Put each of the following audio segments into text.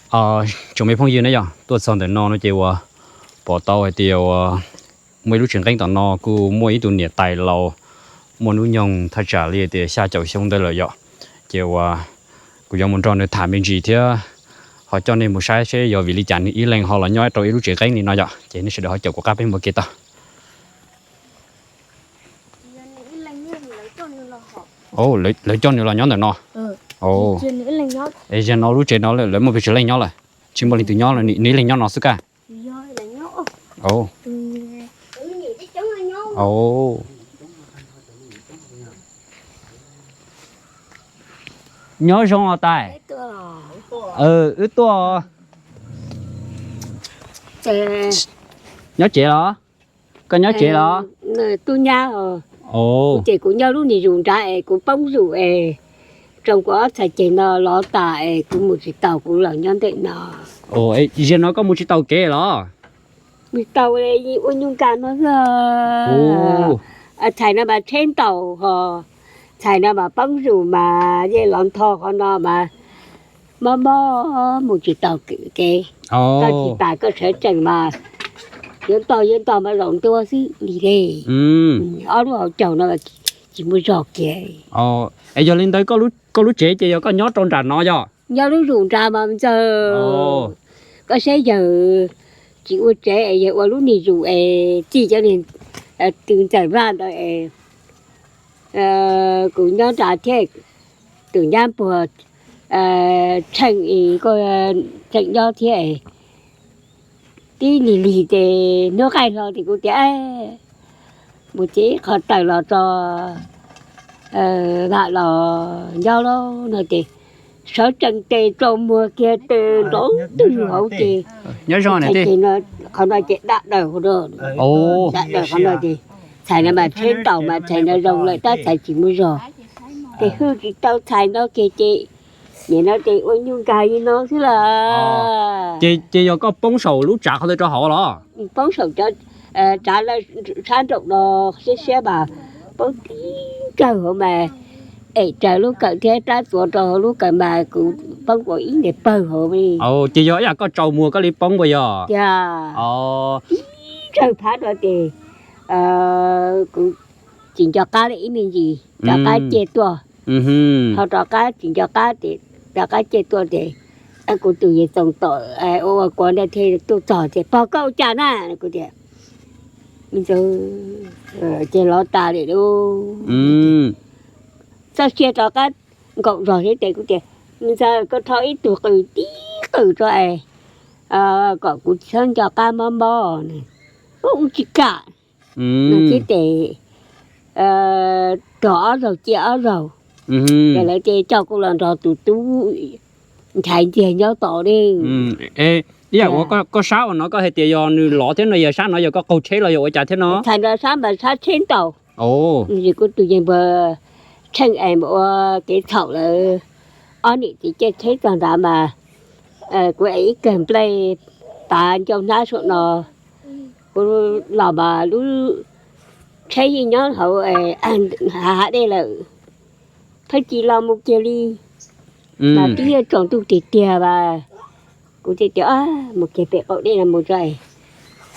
Tsoom me phooj ywg na, yog tuaj txog ntawm no no ces uas pom tau hais tias uas muaj ib lub tsev nqeeb tom no kuj muaj ib tug niam tais laus muaj hnub nyoog thaj tsam li tias xya caum xyoo ntawd lawm yom. Ces uas kuv yuav mus nrog nws tham me ntsis thiab ho coj nej mus saib seb yog vim li cas nws ib leeg ho los nyob rau ib lub tsev nqeeb li no yom. Ces nej sawv daws ho caum kuv qab peb mus ke tau. Lawv coj nws los nyob ntawm no. Zaum no lub tsev no lawv muaj pes tsawg leej nyob lawm? Tsis muaj leej twg nyob, nws ib leeg nyob no xwb kaj? Nyob zoo os tais. Wb tuaj. Nyob tsev los? Koj nyob tsev los? Tub nyab, ces kuv nyob lub niag zus nrad es kuv poob zus es tsoo kuv ob txhais ceg no lov tas es kuv mus tsis tau, kuv los nyob ntawm no. Zaum no koj mus tsis tau kev los? Mus tau, ua nyuj nkag no xwb. Txhais no mas tsheb ntaus ho, txhais no mas poob zus mas yeej los ntho qhov no mas mob mob mus tsis tau kev. Koj tsis tas koj sawv tsees mas yuav ntog yuav ntog mas zaum ntua xwb li dej. Ob lub hauv caug no tsis muaj zog kiag. Es yog li ntawd koj lub tsev ces yog koj nyob rau nram no yog? Nyob lub zus nrad mas ntxawg, koj saib yawg tsis ua tsev es yawg ua lub niag zus es txij cov niag tw ntxawm vaj ntawd es kuv nyob nrad thiab, tus nyab npuag Tsheej, Tsheej nyob thiab. Tib lig lig ces hnub qaij hlo ces kuv tias mus txiav ib qho taws los tso, vam los nyob lauj no ces sawv tsees tes tsaus muag kiag tes nrov twg hauv ces, qhov no ces dab daws, dab daws qhov no ces txhais no mas tsheb ntaus mas txhais no zoo lawm tab txhais tsis muaj zog. Ces hwj tsis tau txhais no kiag ces nim no ces ua nyuj nkag li no xwb lawm. Ces yog koj poob saum lub tsav qhov ntawd rau hauv los? Poob saum cov tsav lawm sab nraum no siab siab mas poob tib kawg hauv mas, em raws lub kawm thiab rab txuas rau hauv lub kawm mas kuv poob ua ib niag pawg hauv li. Ces yog ib yam koj tsaus muag koj li poob puas yog? Tiag, tib tsawg phab no ces kuv tsis nco qab li ib me ntsis, rov qab ciaj tuaj. Ho rov qab tsis nco qab ces rov qab ciaj tuaj ces kuv tus yawg Txoos Tom ua ua kuv ntawd thiaj tuaj txog tias, pog koj ua cas na? Kuv tias, me ntxawg, ces lov tas li lauj. Txoj sia rov qab nkaum zog thiab ces kuv tias, me ntxawg koj rho ib tug qws tib qws tso es kom kuv txhob nco qab mob mob. Ub, tsis kam. Nws thiaj ces rog ob zaug ciaj ob zaug, ces lawv ces coj kuv los nrog tus tub nchaiv ntiag nyob tod li. Ib yam uas koj sab uas no koj hais tias yog nws lov thiab no, yog sab no yog koj qaug tsheb los yog ua cas thiab no? Txhais no sab mas sab tsheb ntaus. Kuv tus yawg npuag Tsheej es mus ua kev txhaum lawm, ob niam txiv caij tsheb txog nrad mas kuv ev ib kawm nplej pav ncauj hnab saum no, kuv los mas lub tsheb yeej nyob hauv hav dej lawm, pheej tsis los mus kiag li. Mas twb yuav tsaus ntuj tiag tiag mas kuv thiaj tias mus kiag pem qaum dej no mus tso,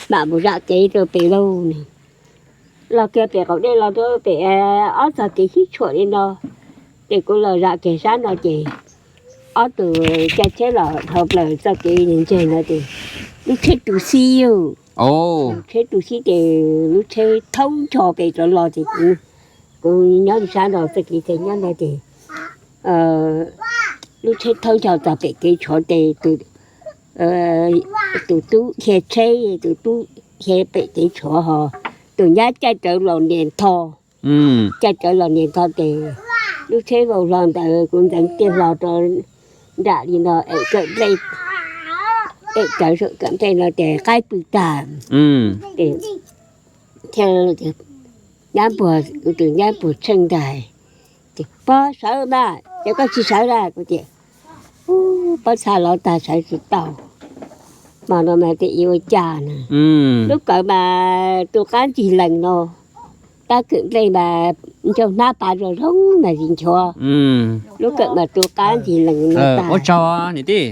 mam mus zam kev rau pem lauj no. Los kiag pem qaum dej los rau pem ob txog kev sib tshuam li no, ces kuv los zam kiag sab no ces ob tug caij tsheb los dhau plaws txoj kev ntseeg no ces lub tsheb tu xib, lub tsheb tu xib ces lub tsheb thoob ncho pem rov los ces kuv, kuv nyob li sab no txoj kev txhais nyob no ces lub tsheb thoob ncho txog pem kev tshuam ces tus tub dhia tsheb, tus tub dhia pem kev tshuam ho tus nyab caij rawv los nias ntho, caij rawv los nias ntho ces lub tsheb vau hlo ntawd kuv ntxeev tiaj hlo rau nram li no es kawm nplej, es rawv saum kawm nplej no ces qaib pw tag. Ces nyab npuag, kuv tus nyab npuag Tsheej ntag, pog sawv mas ces koj tsis sawv na? Kuv tias, pab txha lov tag sawv tsis tau, hmo no mas tias ua cas na, lub kawm mas tu qab ntsig lees no, Pab kawm nplej mas ncauj hnab pav zoo zoo mas tsis nchuav. Lub kawm mas tu qab ntsis lees no tas. Ua tsaug niam tij.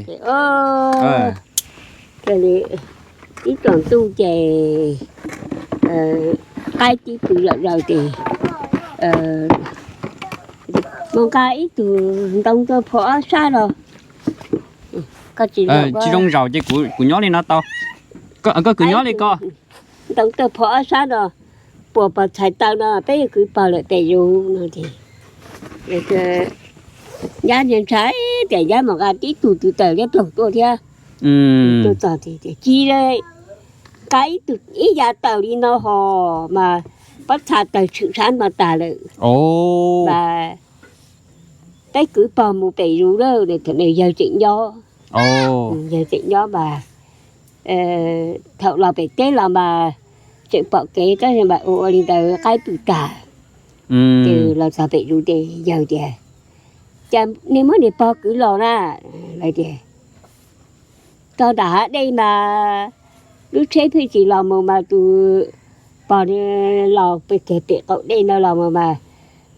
Ib tsoom ntuj ces qaib tib pw lawm zaws ces mus nqa ib tug ntoo tuaj phua ob sab no. Tsis zoo zaum ces kuv nyob li no tau. Koj kwv nyob li koj. Ntoo tuaj phua ob sab no, puas pog txhais taw no peb yuav kwv pog lawm pem zus no ces nyab ntshai ntshai tias nyab mus nqa tib tug tw tawm liab ploog tuaj thiab. Tuaj txog ces ci nqa ib tug ib yav taws li no ho mas pob txha taws tshwm sab no tas lawm. Mas peb kwv pog mus pem zus lawm, thaum nws yawg tseem nyob, yawg tseem nyob mas thaum los pem teb los mas tseem pom kev tab sis mas ua ua li ntawd qaib pw tas. Ces los txog pem zus ces yawg tias, cas nej muab niag pog kwv los na? Lawv tias, tog nram hav dej mas lub tsheb pheej tsis los mus mas tus pog los pem qaum dej no los mus mas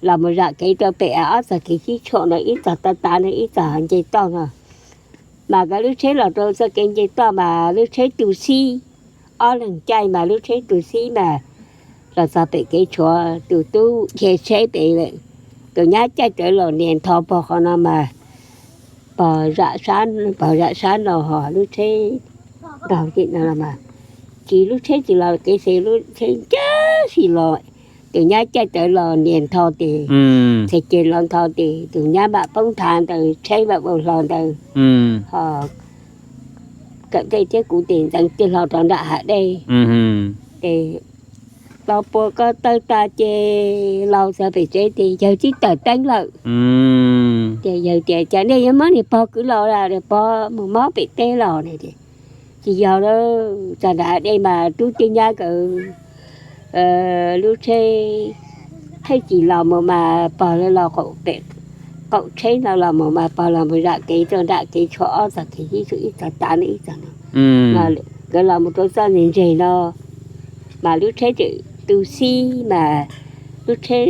los mus zam kev rau pem ob txog kev sib tshuam no ib txog tav tav no ib txog nce toj no. Mas nkawd lub tsheb los rau txoj kev nce toj mas lub tsheb tu xib, ob leeg caij mas lub tsheb tu xib mas los txog pem kev tshuam tus tub dhia tsheb pem lawm. Tus nyab caij rawv los nias nthos pog qhov no mas pog zam sab no ho lub tsheb nrog tim no los mas tsis, lub tsheb tsis los kev xis, lub tsheb ncaj xis los. Tus nyab caij rawv los nias nthos tes, txhais ceg los nthos tes tus nyab mam poob nthav ntawd tsheb mam vau hlo ntawd ho kawm tej thiab kuv tes ntxeev tiaj hlo rau nram hav dej. Ces los puas ko taw tas ces los txog pem tsev ces yawg twb tawm teeb lawm. Ces yawg tias, cas nej yuav muab niag pog kwv los, pog mus mob pem teb los ne? Tsis yog, txog nram hav dej mas tub thiab nyab nkawd lub tsheb thaij tsis los mus mas pog los pem qaum tsheb no los mus mas pog los mus zam kev rau nram kev tshuam ob txog kev sib tshuam ib txog tav no ib txog no. Nkawd los mus rau txoj ntses ntses no mas lub tsheb tseem tu xib mas lub tsheb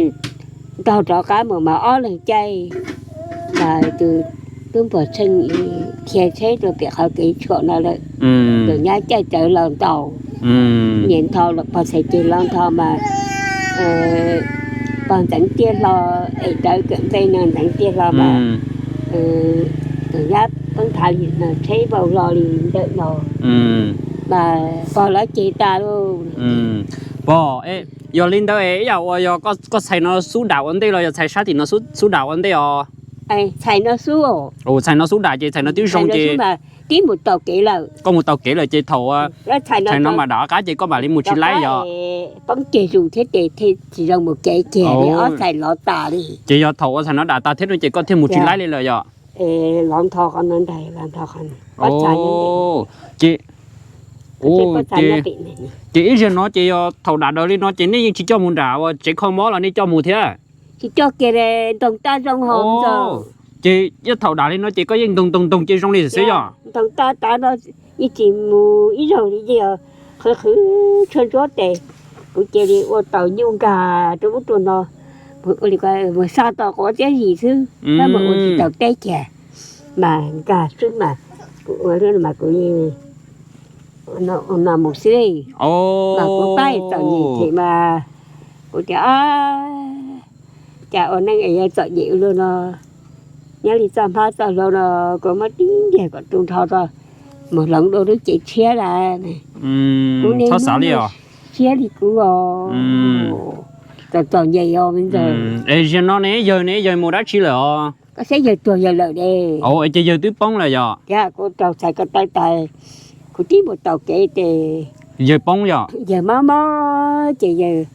ntaug rov qab mus mas ob leeg caij mas tus tub npuag tsheej dhia tsheb rau pem qhov kev tshuam no lawm. Tus nyab caij rawv los ntaus, nias nthos los pog txhais ceg los nthos mas pog ntxeev tiaj hlo, es rawv kawm nplej no ntxeev tiaj hlo mas tus nyab poob nthav li no tsheb vau hlo li ntawm no mas pog lawv ceg tas lauj. Pog, yog li ntawd ib yam uas yog koj txhais no xub dam ua ntej los yog txhais sab tim no xub dam ua ntej os? Txhais no xub, txhais no xub dam ces txhais no twb zoo ces tib mus tau kev lawm. Koj mus tau kev lawm ces thaum txhais no mas dam qab ces koj mam li mus tsis laib yog? Poob ceg zus thiab ces tsis zoo mus kev kiag li, ob txhais lov tas li. Ces yog thaum ua txhais no dam tas thiab no ces koj thiaj mus tsis laib li lawm yog? Lov ntho qhov no ntag, lov ntho qhov no. Ces ib zaug no ces yog thaum dam daws li no ces nej yeej tsis coj mus nram ua tsev kho mob los nej coj mus thiab? Tsis coj kiag, ntoog tab zoo ho. Ces yog thaum dam li no ces koj yeej ntoog ntoog ntoog cia zoo li xwb yog? Ntoog tab tav no yeej tsis mus ib zaug li, yeej qhwv qhwv tshuaj ntsuab tes, kuv cia li ua taus nyuj nkag rau ub rau no, ua li mus xa tau quav thiab zis xwb, tab mus ua tsis tau teb kiag, mas nkag xwb mas kuv ua li mas kuv li no mus xwb. Mas kuv pab txom nyem thiab mas kuv tias, cas ua neej es yuav txom nyem ua luaj no, nyob li txoj hmab txoj hlua no, kuv muab tib ntiag kom tu nrho tso, mus hloov dua lub cev tshiab lawm. Kuv niaj hnub siab li kuv os, txom txom nyem os me ntxawg. Es zaum no ne yawg ne, yawg mus dab tsi lawm os? Koj saib yawg tuag yawg lawm ne. Ces yawg twb poob lawm yog? Tiag, kuv raug txhais ko taw tas, kuv tib mus taus kev ces yawg poob yog? Yawg mob mob ces yawg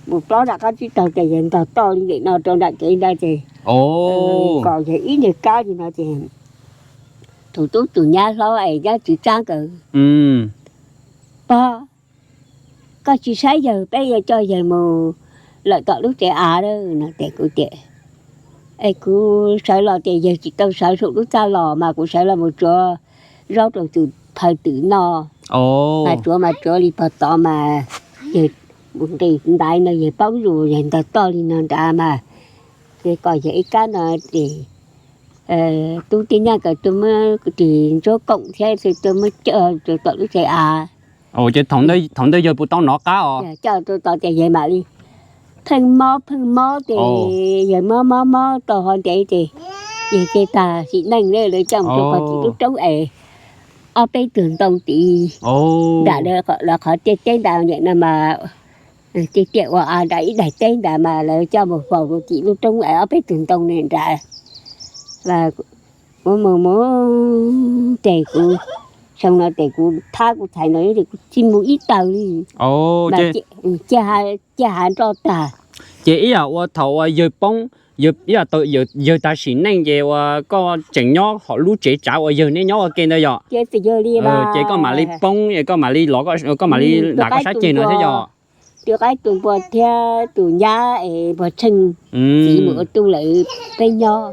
mus plob nram qab tsib taug ces yawg ntog toj li ntawm no rau nram kev ntag ces kom yawg ib niag kab li no ces tus tub tus nyab hlob es nyab tsis tsab nkawd, pog, koj tsis saib yawg, peb yuav coj yawg mus lawm tom lub tsev av lawm no ces kuv tias, es kuv sawv los ces yawg tsis tau sawv saum lub txaj los mas kuv sawv los mus tsuav zaub rau tus phaw twm no, mas tsuav mas tsuav li pog tod mas yawg Tus nqis ntaiv no yawg paub zus yawg ntog toj li no nrad mas, ces kom yawg ib kab no ces tub tej nyaj kawm tuaj muab ris ntsuab koom thiab tuaj muab coj rau tom lub tsev av. Ces thaum ntawd yawg puas tau nov qab os? Coj rau tom ces yawg mam li pheej mob pheej mob ces yawg mob mob mob tau ho ntev ces yawg thiaj tag sim neej li. Lawv coj mus rau pog tim lub roob es ob peb tug ntoo tid nram lawv qhov tiaj teb ntawd, nim no mas tiaj tiaj ua av nram ib daim teb ntawd mas lawv coj mus faus rau tim lub roob es ob peb tug ntoo nram. Mus mus mus ces kuv xyoo no ces kuv thab kuv txhais no kuv tsis mus ib taws li, cia hav nroj tag. Ces ib yam ua thaum uas yawg poob, ib yam tau yawg tag sim neej ces uas koj tseem nyob hauv lub tsev tsav uas yawg neb nyob ua ke ntawd yom? Ces koj mam li poob es koj mam li los, koj mam li nram koj sab ceg no thiab yom? Tus qaib tus npua thiab tus nyab es npog tsheej txiv mus ua tub lawm peb nyob,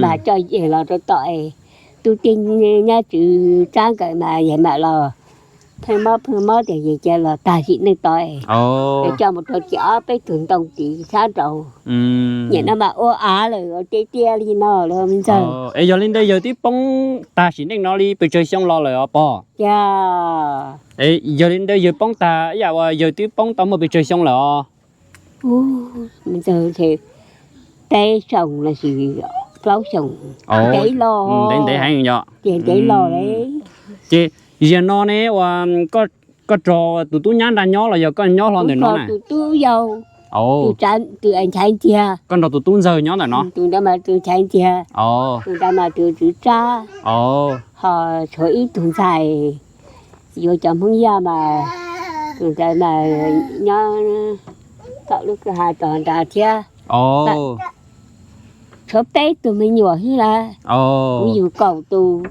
mas coj yawg los rau tom es tub tej nyab tswv tsab nkawd mas yawg mam los pheej mob pheej mob tias yawg cia los tag sim neej tod es coj mus rau tim ob peb tug ntoo tid sab nraud. Nim no mas ua av lawm ua tiaj tiaj li no lawm me ntxawg. Es yog li ntawd yawg twb poob tag sim neej no li pes tsawg xyoo los lawm os pog? Yog li ntawd yawg poob tag ib yam uas yawg twb poob tau muaj pes tsawg xyoo lawm os? Peb xyoo los sis plaub xyoos, ntev los, ntev ntev heev yom. Ces ntev los li. Ces ziag no ne ua koj nrog tus tub nyab nrag nyob los yog koj nyob hlo ntawm no na? Tus tub yau, tus nchaiv ntxiag. Koj nrog tus tub ntxawg nyob ntawm no? Tus ntawd mas tus nchaiv ntxiag, tus ntawd mas tus tswv tsab, ho tshuav ib tug ntxhais. Yuav cov Hmoob Yaj mas tus ntawd mas nyob tom lub kwj ha tos nrad thiab. Tshuav peb tug me nyuam xwb lawm, kuv yug kaum tus,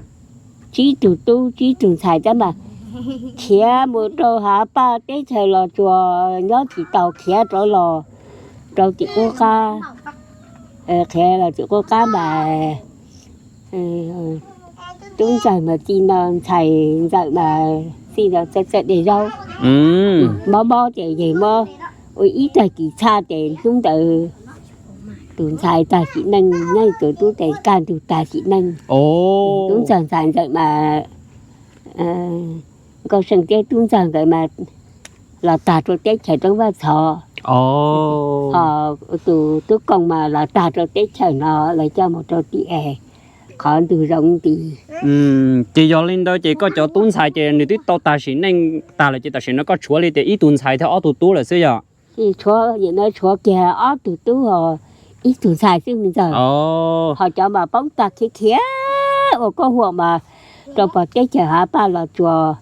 tsib tug tub tsib tug ntxhais tab mas khiav mus rau Hav Paj teb chaws Los Tsuas nyob tsis tau, khiav rov los rau tim qub qab. Khiav los tim qub qab mas tub ntxawg mas txij no ntxhais ntxawm mas txij no txawj txawj de zaub, mob mob ces yawg muab ua ib tag kis txhaj ces hnub ntawd tus ntxhais tag sim neej, nyob tus tub ces kaj ntug tag sim neej. Tub ntxawg ntxhais ntxawm mas Nkauj Seej thiab tub ntxawg nkawd mas los tag rau teb chaws Roob Vaj Txhov, ho tus tub Kooj mas los tag rau teb chaws no, lawv coj mus rau tim es qhov ntug zoov tid. Ces yog li ntawd ces koj cov tub ntxhais ces nws twb tau tag sim neej tag lawm ces tam sim no koj tshuav li tias ib tug ntxhais thiab ob tug tub lawm xwb yom? Tshuav, nim no tshuav kiag ob tug tub, ib tug ntxhais xwb me ntxawg. Ho cov mas poob tag khiav khiav ua koj huam mas rau pog teb chaws Hav Paj Los Tsuas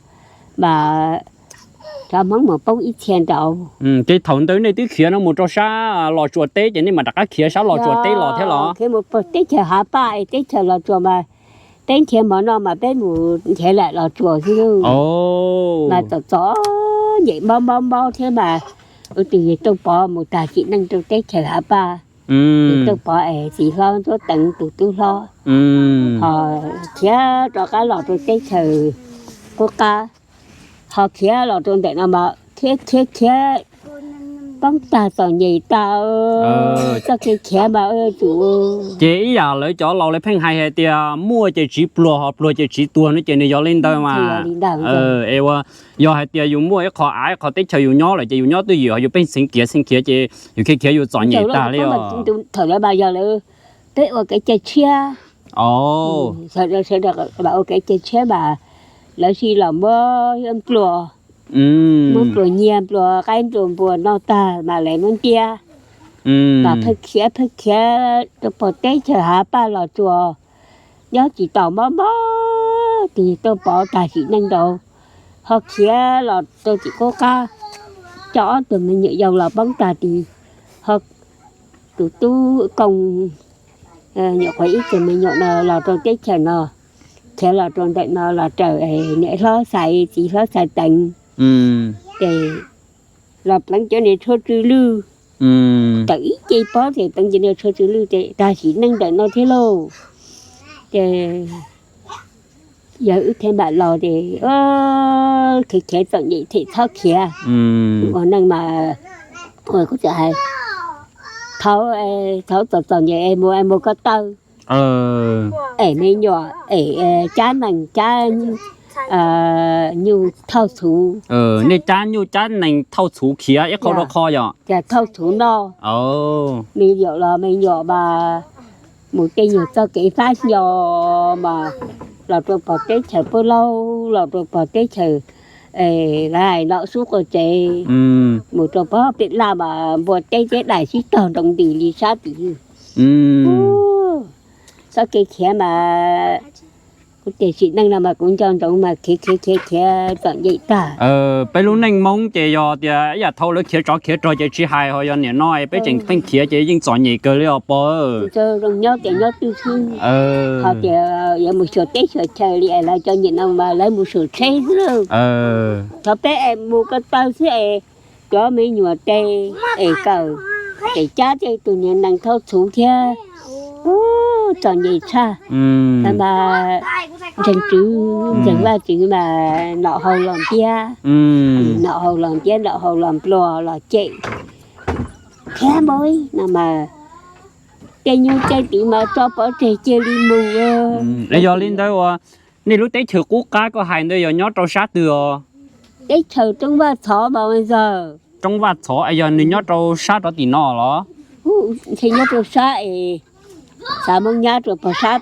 mas cov Hmoob mus poob ib txhia nraud. Ces thaum ntawd nej twb khiav no mus rau sab Los Tsuas teb ces nej mam rov qab khiav sab Los Tsuas teb los thiab los? Khiav mus pog teb chaws Hav Paj es teb chaws Los Tsuas mas peb nrhiav mov no mas peb mus nrhiav lawm Los Tsuas xwb. Mas txom txom nyem mob mob mob thiab mas ua tus yawg Tooj Pov mus tag sim neej rau teb chaws Hav Paj. Yawg Tooj Pov es txiv hlob Ntsuab Teev tus tub hlob, ho khiav rov qab los rau teb chaws qub qab, ho khiav los rau ntawm no mas khiav khiav khiav poob tag txom nyem tag, txoj kev khiav mas tus Ces ib yam lawv cov laus lawv pheej hais hais tias muaj ces tsis pluag, ho pluag ces tsis tuag no ces nws yog li ntawd mas. Es ua, yog hais tias yus muaj ib qho av ib qho teb chaws yus nyob lawm ces yus nyob twj ywm, ho yus pheej xeev kiav xeev kiav ces yus khiav khiav yus txom nyem tag li os. Thaum ntawd mas yog lawv, peb ua kev cai tshiab, sawv daws ua kev cai tshiab mas lawv sis los muab npluas, muab npluas nyiag npluas qaib npluas npua noj tag mas lawv muab ntiab, mas pheej khiav pheej khiav rau pog teb chaws Hav Paj Los Tsuas, nyob tsis tau mob mob tus Tooj Pov tag sim neej nraud, ho khiav los rau tim qub qab, coj ob tug me nyuam yau los poob tag tid, ho tus tub Kooj nyuam qhuav ib tug me nyuam no los rau teb chaws no, khiav los rau ntawm no los raws niam hlob Xais txiv hlob Xais Teev, ces los pleev cov niag tshuaj tsw lwj, tawm ib ce pob ces pleev cov niag tshuaj tsw lwj ces tag sim neej ntawm no thiab lauj. Ces Yog wb thiaj mam los ces khiav khiav txom nyem thiaj txhob khiav. Ua neej mas, ua kuv txawm hais, thaum, thaum txom txom nyem es mus es mus ko taw, es me nyuam es cab nees cab nyuj thauj txhuv. Nej cab nyuj cab nees thauj txhuv khiav ib qho rau qho yom? Thauj txhuv noj. Me nyuam los me nyuam mas mus tej nyuag txoj kev fab xyo mas los rau pog teb chaws Pub Laub, los rau pog teb chaws, lawv hais Nom Xub Quav Tsev, mus rau pog pem laj mas npua teb teb dais sib tog nroo nti li sab tid. Txoj kev khiav mas kuv tiam sim neej no mas kuv nco ntsoov mas khiav khiav khiav khiav txom nyem tag. Peb lub neej Hmoob ces yog tias ib yam thaum lawv khiav tsov khiav rog ces tsis hais, ho yog nim no peb tseem pheej khiav ces yeej txom nyem kawg li os pog. Zoo nyob tias nyob twj xwb, ho tias yuav mus xyuas teb xyuas chaw li es lawv cov nim no mas lawv mus xyuas tsheb xwb. Thov peb es mus ko taw xwb es cov me nyuam tes es kawm, ces cab tej tus niag nees thauj txhuv thiab. Txom nyem tshaj. Thaum mas ntseeg tswv, ntseeg Vaj Tswv mas nom haus los ntiab, nom haus los ntiab, nom haus los nplua los cem thiab npaum no mas tej nyuj tej twm mas tso pov tseg cia li mus. Yog li ntawd uas nej lub teb chaws qub qab koj hais ntawd yog nyob rau sab twg os? Teb chaws Roob Vaj Txhov mas ntag. Roob Vaj Txhov yog nws nyob rau sab rov tim no los? Ntshe nyob rau sab es xav Moob Nyab rau pog sab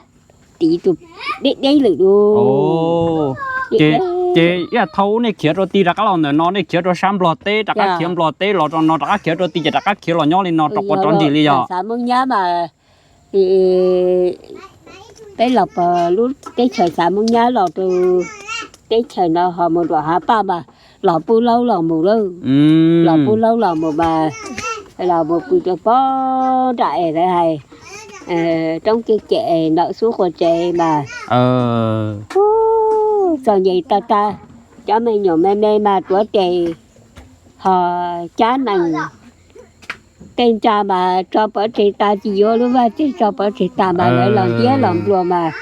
tid tus deb deb lawm lauj. Ces ib yam thaum nej khiav rau tid rov qab los ntawm no, nej khiav rau sab Nplog teb rov qab khiav Nplog teb los rau no rov qab khiav rau tid ces rov qab khiav los nyob li no rau quav rov nrig li yog? Xav Moob Nyab mas peb los pog lub teb chaws xav Moob Nyab los rau teb chaws no ho mus nram Hav Paj mas los Pub Laub los mus lawm. Los Pub Laub los mus mas los mus pw rau pob nram es lawv hais roob kiag cem Nom Xub Quav Tsev mas txom nyem tag tag. Cov me nyuam me me mas tuav tes ho cab nees tej ntsa mas tso pov tseg tas, tsis yuav lub vaj tse tso pov tseg tas mas lawv los ntiab los nplua mas.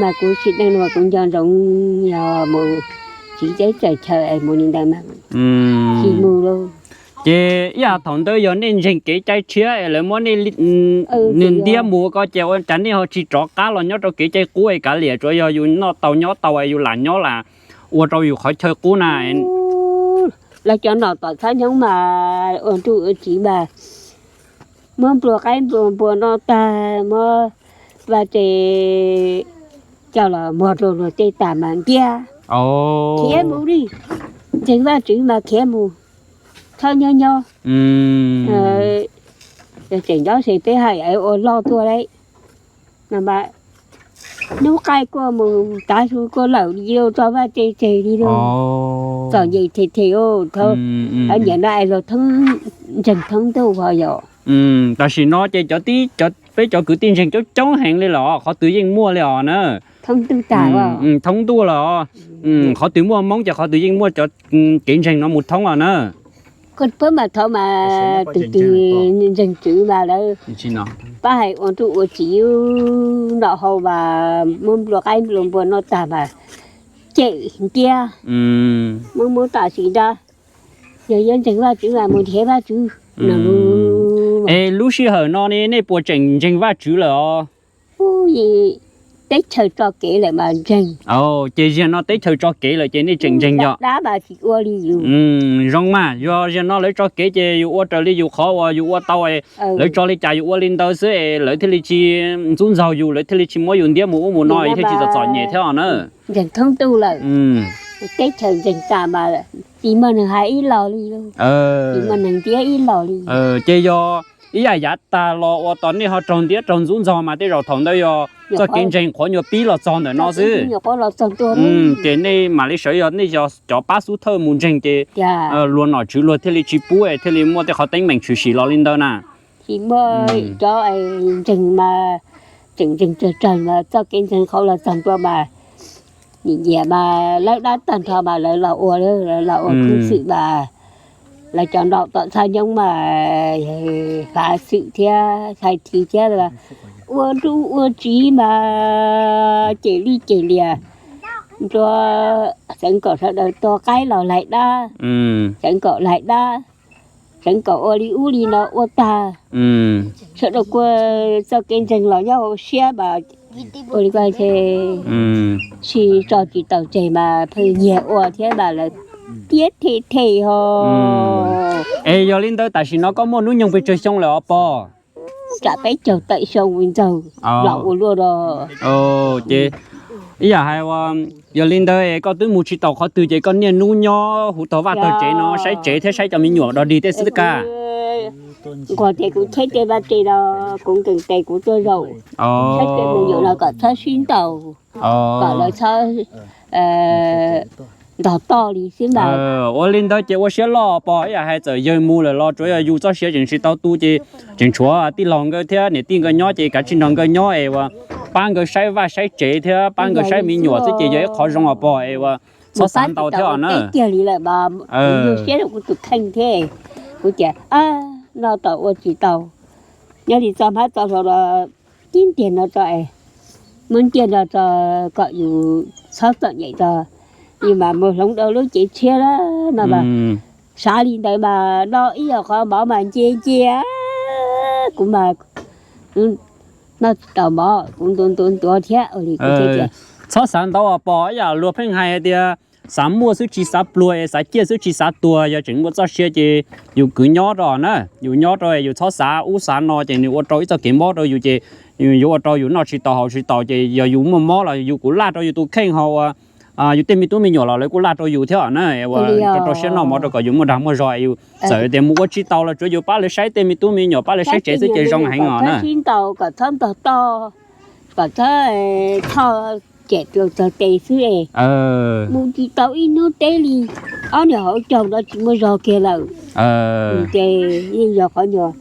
Mas kuv sim neej no kuv nco ntsoov yog mus tsiv teb tsaws chaw es mus li ntawd mas tsis mus lauj. Ces ib yam thaum ntawd yog nej ntseeg kev cai tshiab es lawv muab nej ntiab mus ko ces ua cas nej ho tsis rov qab los nyob rau kev cai qub es kav liam tsuas yog yus noj tau nyob tau es yus lam nyob lam ua rau yus qhov chaw qub na? Lawv cov nom tom txhab nyoog mas ua ntuj ua tsiv mas muab nplua qaib nplua npua noj tag, muab vaj tse coj los muag rau luag tej tas mas ntiab, khiav mus li. Ntseeg Vaj Tswv mas khiav mus, txhob nyob nyob. Tseem nyob ces peb hais ua loj tuaj lawm no mas hnub qaij kuj mus tav su kuj lawm li, tso vaj tse tseg li lauj. Txom nyem them them, nyiam no es luag ntseeg thoob ntuj ho yom. Tam sim no ces cov tib, peb cov kwv tij ntseeg coob coob heev li los qhov twg yeej muaj li os na. Thoob ntuj lawm, qhov twg muaj Hmoob ces qhov twg yeej muaj cov kev ntseeg no mus thoob os na. Peb mas thov mas tus twg ntseeg tswv mas lawv pab hais ua ntuj ua tsiv, nom haus mas muab nplua qaib nplua npua noj tag mas cem ntiab, muab muab tam sim ntag. Yog yuav ntseeg Vaj Tswv mas mus nrhiav Vaj Tswv no. Es lub sij hawm no ne nej puas tseem ntseeg Vaj Tswv lawm os? Teb chaws tso kev lawm mas ntseeg. Ces ziag no teb chaws tso kev lawm ces nej tseem ntseeg yog? Dab mas tsis ua li yus. Zoo mas, yog ziag no lawv tso kev ces yus ua raws li yus qhov uas yus ua tau, lawv tso li cas yus ua li ntawd xwb es lawv thiaj li tsis ntxub ntxaug yus, lawv thiaj li tsis muab yus ntiab mus ub mus no thiaj tsis txom txom nyem thiab os na. Ntseeg thoob ntuj lawm, teb chaws ntseeg tas mas tsis muaj neeg hais ib los li, tsis muaj neeg ntiab ib los li. Ces yog ib yam yav tag los uas tos nej ho raug ntiab raug ntxub ntxaug mas tej zaum thaum ntawd yog txoj kev ntseeg qhuav nyuag pib los txog ntawm no xwb. Ces nej mam li sawv yog nej yog cov pab xub thawj mus ntseeg ces luag nom tswv luag thiaj li tsis pub es thiaj li muaj tej qhov teeb meem tshwm sim los li ntawd na. Tsis muaj, cov ntseeg mas tseem ntseeg tsawg tsawg mas txoj kev ntseeg qhov los txog ntua mas nim nyiam mas lawv dab tag nrho mas lawv los ua, lawv los ua khwv xwm mas lawv cov nom tom txhab nyoog mas fav xwm thiab txhais thi thiab, ua nruj ua tsiv mas cem li cem lias, nrua, xeev kom sawv daws tua qaib los laig dab, xeev kom laig dab, xeev kom ua li ub li no ua tag, sawv daws kuj txoj kev ntseeg los nyob hauv siab mas ua li ko ces tsis tso tsis taus tseg mas pheej nyiag ua thiab mas lawv tiab them them ho. Es yog li ntawd tam sim no koj muaj hnub nyoog pes tsawg xyoo lawm os pog? Tsam peb caug tawm xyoo mus ntxaug los ua luaj no. Ces ib yam hais ua, yog li ntawd es koj twb mus tsis tau qhov twg ces koj niaj hnub nyob hauv tog vaj tog tsev no saib tsev thiab saib cov me nyuam dog dig tej xwb kaj. Nquag ces kuv cheb tej vaj tse no, kuv nkees tes kuv tuaj zaum, saib tej me nyuam no kom txhob sib ntaus, kom lawv txhob ntog toj li xwb ntag. Ua li ntawd ces ua siab loj pog, ib yam hais txawm yawg mus lawm los tsuav yog yus txoj sia tseem tsis tau tu ces tseem tshuav tij laug nkawd thiab niam tij nkawd nyob ces kav tsij nrog nkawd nyob es ua pab nkawd saib vaj saib tsev thiab pab nkawd saib me nyuam xwb ces yog ib qhov zoo os pog es ua txhob xav ntau thiab os na. Kiag li lawm mas kuv siab rau kuv tus kheej thiab, kuv tias no tom ua tsis tau, nyob li txoj hmab txoj hlau los tib ntiag no tso es muab ntiag no tso kom yus txhob txom nyem tso, yus mas mus hloov dua lub cev tshiab no mas. Xav li ntawd mas no ib yam qhov mov mas nce nce, kuv mas noj tsis tau mov kuv ntuav ntuav ntuav thiab. Txhob xav ntau os pog, ib yam luag pheej hais tias xav muaj xwb tsis xav pluag es xav ciaj xwb tsis xav tuag. Yog tseem muaj txoj sia ces yus kwv nyob rau na, yus nyob rau yus txhob xav ub xav no ces nws ua rau ib txoj kev mob rau yus ces yuav ua rau yus noj tsis tau haus tsis tau ces yog yus muaj mob los yus kuj laj rau yus tus kheej ho ua yus tej me tub me nyuam los lawv kuj laj rau yus thiab na, ua rau rau siab noj mov rau kom yus muaj dag muaj zog. Yus txawm tias mus ua tsis tau los tsuav yus pab lawv saib tej me tub me nyuam pab lawv saib tsev xwb ces zoo heev os na. Kom txhob ntog toj, kom txhob txhoj cem rau txog tes xwb es mus tsis tau ib hnub teb li, ob niag hauv caug no tsis muaj zog kiag lawm. Ces yeej yog qhov nyuag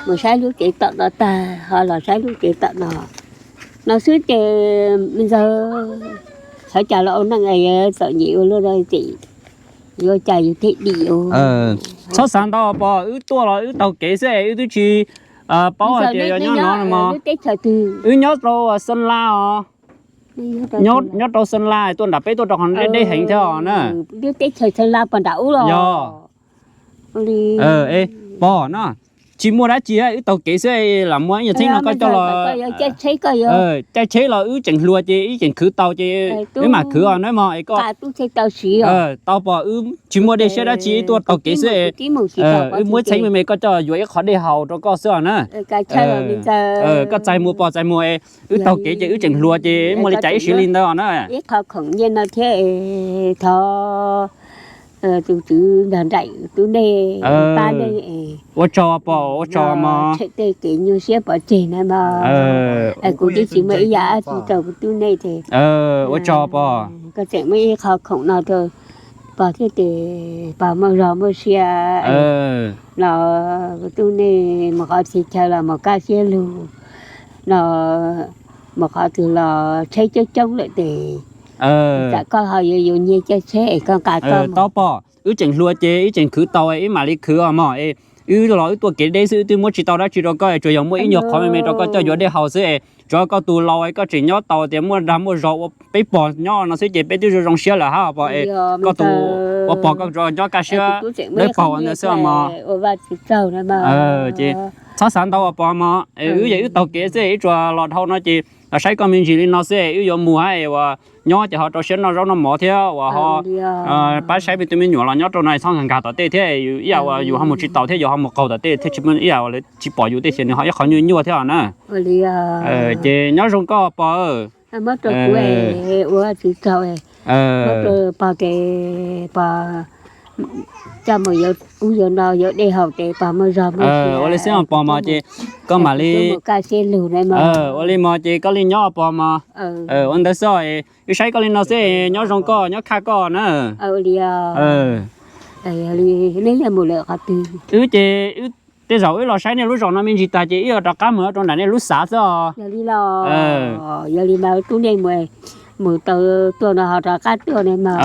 mus saib lub tsev tom no tag ho los saib lub tsev tom no, no xwb ces ntxawg sawv cas los ua neej txom nyem ua luaj, yuav cas yus thiaj dim. Txhob xav ntau pog, wb tuaj los wb taug kev xwb es wb twb tsis paub hais tias yog nyob no mog. Wb nyob rau Xeeb Las os, nyob rau Xeeb Las tuaj nram peb tuaj rau qhov deb deb heev thiab os na. Yog pog no, tsis muaj dab tsi, wb taug kev xwb, lam muaj ib nyuag txheeb no koj coj los caij tsheb los wb tseem hluas ces wb tseem khwv tau ces wb mam khwv os na mog. Tau pog, wb tsis muaj dej siab dab tsi, wb tuaj taug kev xwb, wb muab txheeb me me koj coj yuav ib qho dej haus rau koj xwb os na. Koj txais mus pog, txais mus, wb taug kev ces wb tseem hluas ces muaj li cas wb siv li ntawd os na. Ib qho khoom nyiaj no thiab, thov tus tswv nrog nraim tub nej pab nej. Ua tsaug pog, ua tsaug mog. Tshem tej kev nyuaj siab pov tseg na mog. Kuv twb tsis muaj ib yam dab tsi rau kuv tub nej ces ua tsaug pog, koj tseem muaj ib qho khoom no rau pog thiab ces pog muaj zog muaj sia los kuv tub nej mus qhov txhia chaw los mus kaj siab lug no, mus qhov twg los tsheb coob coob lawm ces tsam koj ho yuav yus nyiag caij tsheb es koj nqa koj. Tau pog, wb tseem hluas ces wb tseem khwv tau, wb mam li khwv os mog. Wb los wb tuaj kev deb xwb, wb twb muab tsis tau dab tsi rau koj, tsuas yog muaj ib nyuag qhov me me rau koj coj yuav dej haus xwb. Tsuav koj tus laus koj tseem nyob tau tias muaj dag muaj zog ua peb pog nyob no xwb ces peb twb zoo zoo siab lawm hab pog. Koj tus ua pog koj tsuas nyob kaj siab dawb paug ua ntawd xwb mog. Ces txhob xav ntau ua pog mog, wb yog wb taug kev xwb, wb tsuas los dhau no ces los saib koj me ntsis li no xwb, wb yuav mus hab uas nyob ces ho rau siab noj zaub noj mov thiab uas ho pab saib peb tus me nyuam los nyob rau no txhob nkag nkag tom tej thiab, ib yam uas yus ho mus tsis taus thiab yus ho mus qaug tom tej thiab tsis ib yam uas lawv tsis pom yus tej xwb nws ho ib qhov nyuaj nyuaj thiab na. Ces nyob zoo koj pog. Ua tsis tau, pog ces pog coj mus yuav ub yuav no yuav dej haus ces pog muaj zog muaj sia. Ua li xwb pog mog ces koj mam li kaj siab lug na mog. Ua li mog ces koj li nyob pog mog. Ua ntawd xwb, wb saib koj li no xwb, nyob zoo koj nyob kaj koj na. Wb ces wb tej zaum wb los saib nej lub zos no me ntsis tag ces wb yuav rov qab mus rau nram nej lub xav xwb os. Yog li mas tub nej mus tau tuaj no ho rov qab tuaj na mog.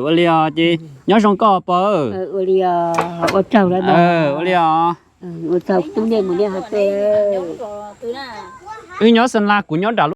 Ua li os ces nyob zoo koj pog. Ua li os. Ua tsaug tub nej mus nej ho tuaj. Wb nyob Xeem Las, kuv nyob nram